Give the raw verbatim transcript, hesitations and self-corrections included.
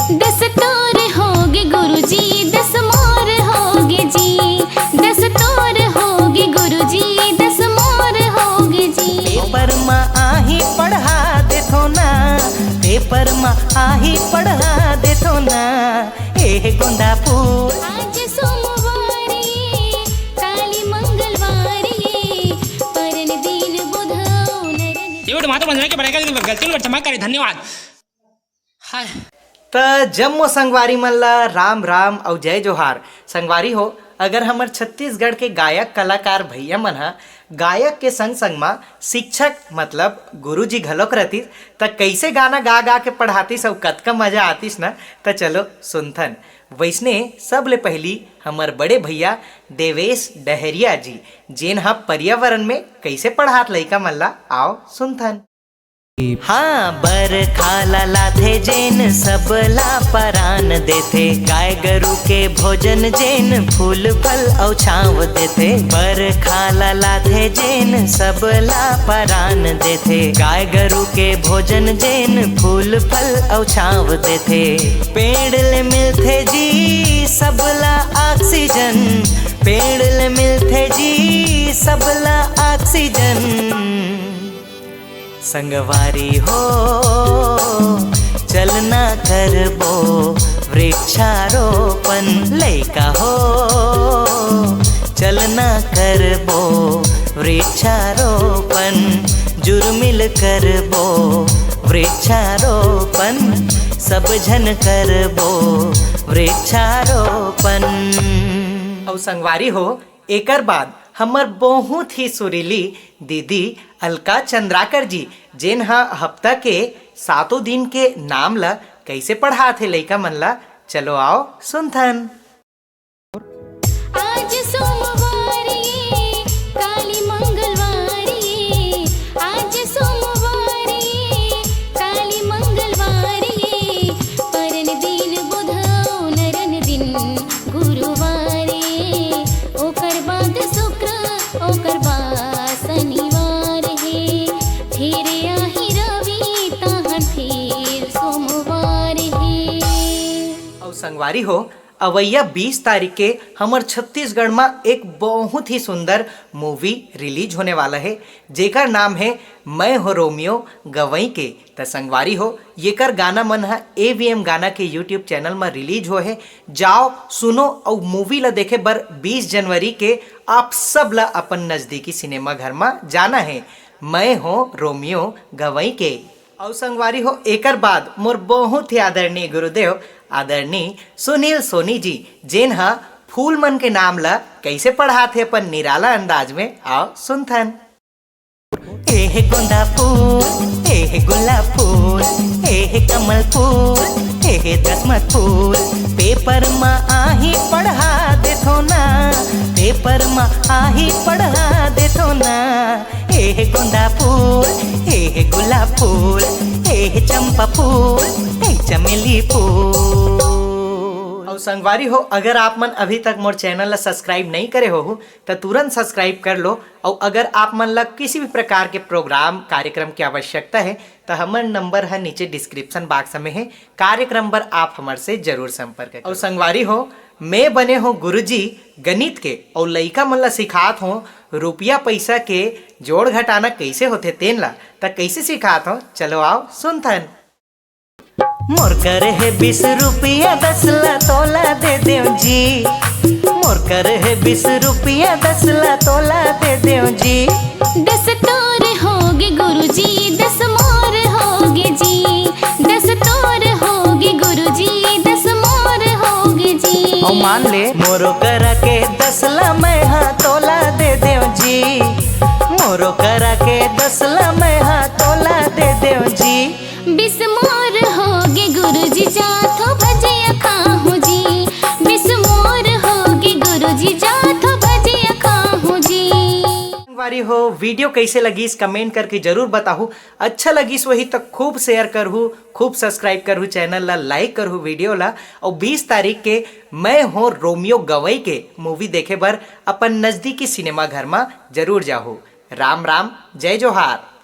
दस तोर होगे गुरुजी, दस मोर होगे जी। दस तोर होगे गुरुजी, दस मोर होगे जी। पेपर म आही पढ़ा देथो ना, पेपर म आही पढ़ा देथो ना, एह गोंदा फूल। आज सोमवारी, काली मंगलवारी, परन दिन बुधौ नरन। ये बेटा, माता बंदना के बड़े का गलती में क्षमा करे। धन्यवाद। हाय। त जम्मो संगवारी मन ला राम राम अउ जय जोहार। संगवारी हो, अगर हमर छत्तीसगढ़ के गायक कलाकार भैया मन ह गायक के संग संग म शिक्षक मतलब गुरुजी घलोक रहतिस, त कइसे गाना गा गा के पढ़ातिस अउ कतका मजा आतिस न, त चलो सुनथन। वइसने सबले पहिली हमर बड़े भैया देवेश डहरिया जी, जेन ह पर्यावरण में कइसे पढ़ात लइका मन ला, आओ सुनथन। हाँ, बरखा ला लाथे जेन, सबला परान देथे। गाय गरु के भोजन जेन, फूल फल अउ छांव देथे। बरखा ला लाथे जेन, सबला परान देथे। गाय गरु के भोजन जेन, फूल फल अउ छांव देथे। पेड़ ले मिलथे जी सबला ऑक्सीजन, पेड़ ले मिलथे जी सबला ऑक्सीजन। संगवारी हो, चलना करबो वृक्षारोपण। लइका हो, चलना करबो वृक्षारोपण। जुरमिल करबो वृक्षारोपण। सब झन करबो वृक्षारोपण। अउ संगवारी हो, एकर बाद हमर बहुत ही सुरीली दीदी अलका चंद्राकर जी, जेन ह हफ्ता के सातों दिन के नाम ल कइसे पढ़ाथे लइका मन ल, चलो आओ सुनथन। आज सोमवारी, काली मंगलवारी, आज सोमवारी, काली मंगलवारी, परन दिन बुधौ नरन दिन गुरुवारी, ओकर बाद शुक्र, ओकर बाद शनिवार हे, फिर आही रवि, तहन फिर सोमवार हे। अउ संगवारी हो, अवइया बीस तारीख के हमर छत्तीसगढ़ म एक बहुत ही सुंदर मूवी रिलीज होने वाला हे, जेकर नाम हे मैं हो रोमियो गवई के। त संगवारी हो, येकर गाना मन ह एवीएम गाना के YouTube चैनल म रिलीज होए हे। जाओ सुनो अउ मूवी ल देखे बर बीस जनवरी के आप सब ल अपन नजदीकी सिनेमा घर म जाना हे। मैं हो रोमियो गवई के। अउ संगवारी हो, एकर बाद मोर बहुत ही आदरणीय गुरुदेव आदरणीय सुनील सोनी जी, जेन ह फूल मन के नाम ल कइसे पढ़ाथे अपन निराला अंदाज में, आओ सुनथन। एह गोंदा फूल, एह गुलाब फूल, एह कमल फूल, एह दसमत फूल, पेपर म आही पढ़ा देथो ना, पेपर म आही पढ़ा देथो ना। एह गोंदा फूल, एह गुलाब फूल, एह चंपा फूल, एह चमेली फूल। अउ संगवारी हो, अगर आप मन अभी तक मोर चैनल ला सब्सक्राइब नहीं करे होहू, त तुरंत सब्सक्राइब कर लो। अउ अगर आप मन ला किसी भी प्रकार के प्रोग्राम, कार्यक्रम की आवश्यकता है, त हमर नंबर ह नीचे डिस्क्रिप्शन बॉक्स में है, कार्यक्रम बर आप हमर से जरूर संपर्क करो। अउ संगवारी हो, मैं बने हो गुरुजी गणित के, अउ लइका मन ला सिखात हो रुपया पैसा के जोड़ घटाना कैसे होथे तेन ला। त कैसे सिखात हो, चलो आओ सुनथन। मोर कर हे बीस रुपया, दस ला तोला दे देव जी। मोर कर हे बीस रुपया, दस ला तोला दे देव जी। दस तोर होगे गुरुजी, दस मोर होगे जी। दस तोर होगे गुरुजी, दस मोर होगे जी। अउ मान ले, मोरो करा के दस ला मैं हा तोला दे देव जी। मोरो करा के दस ला मैं हा तोला दे देव जी। बीस मोर होगे गुरुजी, जाथो भजिया खाहूं जी। बीस मोर होगे गुरुजी, जाथो भजिया खाहूं जी। संगवारी हो, वीडियो कैसे लगिस, कमेंट करके जरूर बताहू। अच्छा लगिस वही त खूब शेयर करहू, खूब सब्सक्राइब करहू, चैनल ला लाइक करहू, वीडियो ला। अउ बीस तारीख के मैं हो रोमियो गवई के मूवी देखे बर अपन नजदीकी सिनेमा घर मा जरूर जाहू। राम राम, जय जोहार।